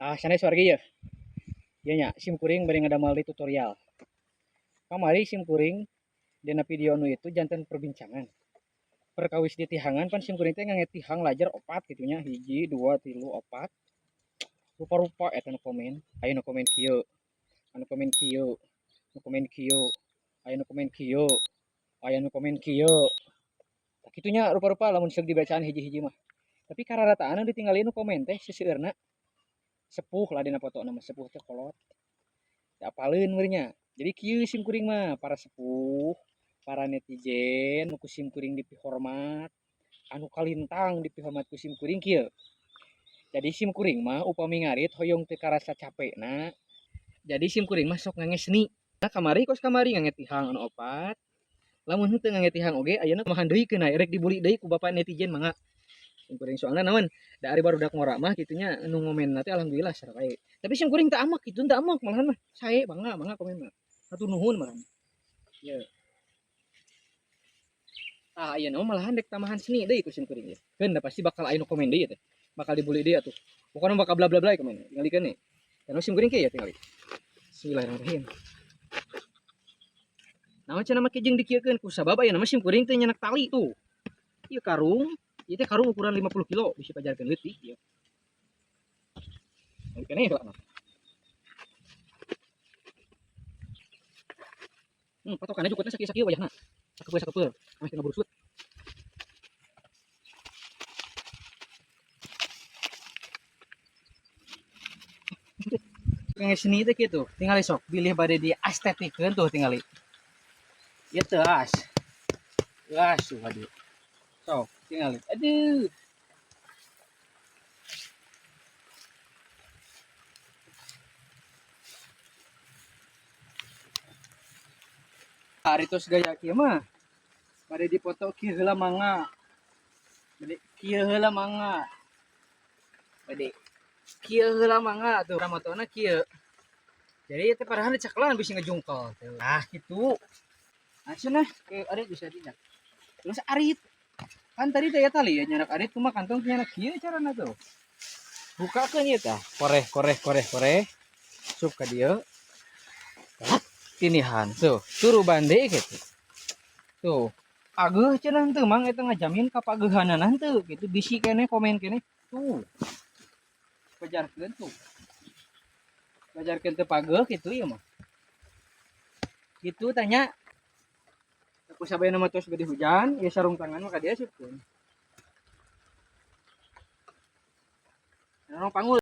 Ah, sanes wargi ya. Ieu nya sim kuring bari ngadamel di tutorial. Kamari sim kuring dina video nu itu janten perbincangan. Perkawis di tihangan pan sim kuring teh ngange tihang lajar opat kitu nya, 1 2 3 4. Rupa-rupa eta nu komen, aya nu komen kieu, anu komen kieu, nu komen kieu, aya nu komen kieu, aya nu komen kieu. Tah kitu nya rupa-rupa lamun seug dibacaan hiji-hiji mah. Tapi kararataan nu ditinggalin nu komen teh seseueurna sepuh lah dina foto nama sepuh teh kolot. Teu apaleun meureun nya. Jadi kieu sim kuring mah para sepuh, para netizen nu ku sim kuring dipihormat, anu kalintang dipihormat ku sim kuring kieu. Jadi sim kuring mah upami ngarit hoyong teu karasa capekna. Jadi sim kuring mah sok ngange seni. Nah kamari kos kamari ngange tihang anu opat. Lamun henteu ngange tihang oge ayeuna kumaha deui keun rek dibuli deui ku bapak netizen mangga. Sim kuring soalna naon? Da ari barudak ngora mah kitu nya nu ngomenna teh alhamdulillah sarua bae. Tapi sim kuring teu amek kitu, teu amek malahan mah. Sae mangga mangga komen mah. Hatur nuhun malahan. Ye. Tah ayeuna mah malahan dek tambahan seni deui ku sim kuring ieu. Keun da pasti bakal aya nu komen deui teh. Bakal dibully deui atuh. Pokona bakal bla bla bla komen. Tingalikeun nih. Dan sim kuring kieu ya tingali. Bismillahirrahmanirrahim. Naon cenah make jeung dikieukeun ku sabab ayeuna mah sim kuring teh nyenak tali tuh. Ieu karung, ieu teh karung ukuran 50 kilo bisa pajarkeun leutik ieu. Tingalikeun ieu lah. Patokannya jukutnya sakieu-sakieu wayahna. Sakepeul-sakepeul, meh teu ngaburusut. Nge seni teh kitu, tingali sok bilih bade di estetikeun tuh tingali. Ieu teh as. As tuh aduh. Sok tingali. Aduh. Ari tos gaya kieu mah. Bade dipoto kieu heula mangga. Bade kieu heula mangga. Bade kieu heula mangga tuh motona kieu. Jadi teh padahal diceklan bisa ngejungkel tuh. Nah kitu. Nah cenah ke arit bisa tidak. Terus arit. Kan tadi teh ya tali ya nyarak arit kumaha kantong nyarak kieu carana tuh. Bukakeun ieu tah. Koreh koreh koreh koreh. Sup ka dieu. Tinihan tuh, turu bande gitu. Tuh, ageuh cenah teu mang eta ngajamin kapageuhanana henteu gitu bisi keneh komen keneh. Tuh. Pajarkeun tuh. Pajarkeun teu pageuh kitu ieu mah. Kitu tanya. Aku sabayana mah tos gede hujan, ieu sarung tangan mah ka dieu asupkeun. Orang panggul.